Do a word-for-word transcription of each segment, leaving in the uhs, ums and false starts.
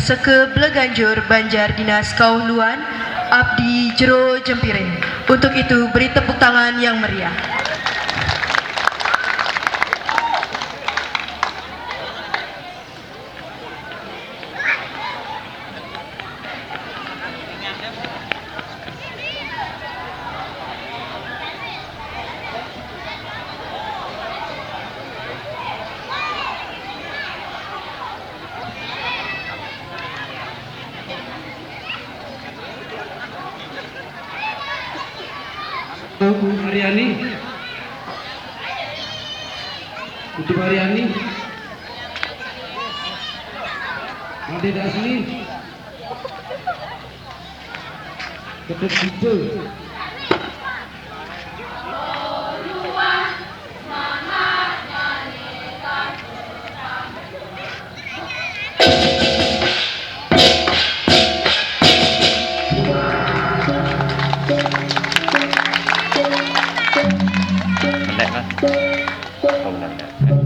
Seke Bleganjur Banjar Dinas Kauluan, abdi jero jempiring. Untuk itu, beri tepuk tangan yang meriah. Haryani. Ucup Haryani. Ade Dasmi. Ketut Situ. Pendek, Mas. Oh, benar, benar.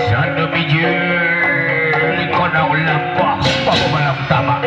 Sana bijil, kau nak lampa, apa malam tamak.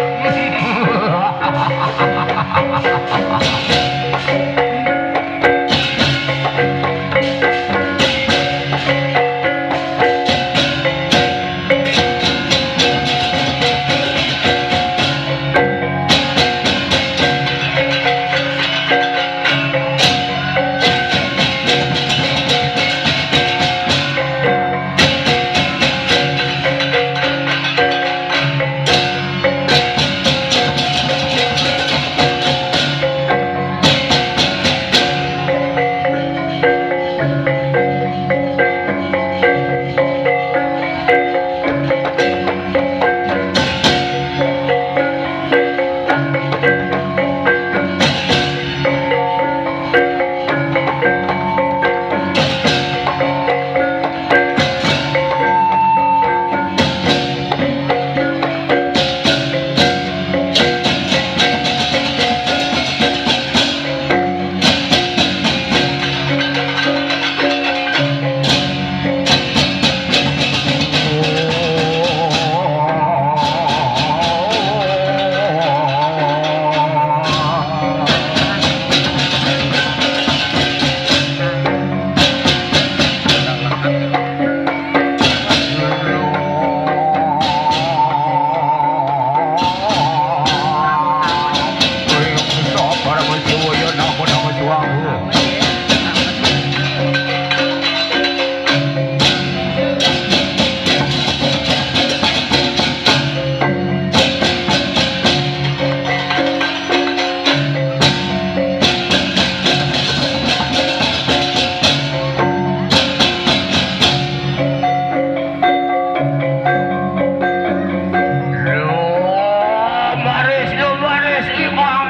Lumaris, lumaris, imang.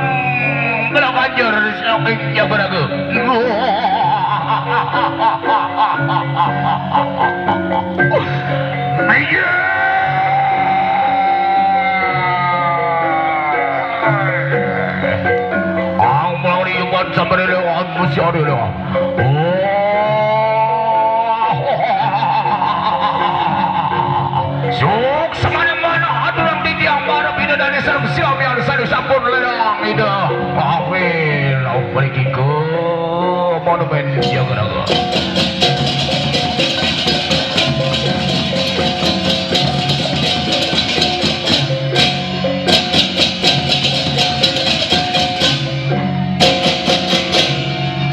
Kalau banjur saking Jabaraga. Meja. Ang mau di Sampai lewat, mesti ada lewat. Oh. Sok semana-mana aturan titiang para bidadari sareng sami anu sampun lelang ida. Amin. Lauk balik ke monumen Jagaraga.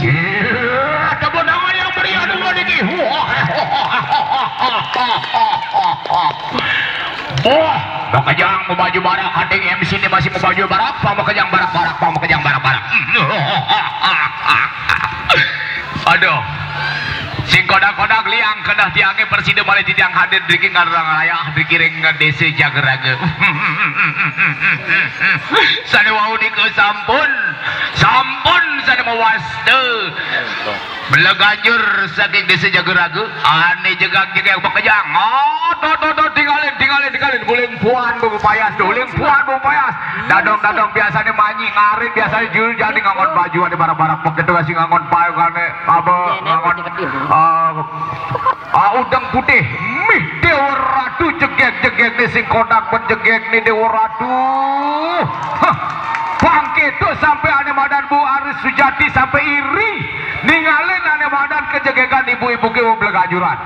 Iya, tepuk tangan yang meriah dulu niki. Wah. Wah, makejang mau baju barak, hading M C ini masih mau baju barak, pang makejang barak-barak, pang makejang barak-barak. Aduh. Sing kodak-kodak liang kedah tiangé persida malih titiang hadir driki ngarang rayah driki ring désa Jagaraga. Sané wau nika sampun, sampun sané mawasta. Bela ganjur saking désa Jagaraga, ané jegag-jegeg makejang. Oh, to, to, to, tingalin, tingalin, tingalin. Uling puan bumbu payas, to, uling puan bumbu payas. Dadong-dadong biasané manyi, ngarit biasané jul, jadi ngangon baju ané barak-barak begitu kasih ngangon payung ané apa ngangon, eh, ah, udeng putih. Mih Déwa Ratu jegeg-jegeg né sing kodak penjegeg né Déwa Ratu. Hah. Bangkit tuh sampai ané madan Bu Aris Sujati sampai iri. Ningalin ané madan kejegegan ibu-ibu ké belegajuran.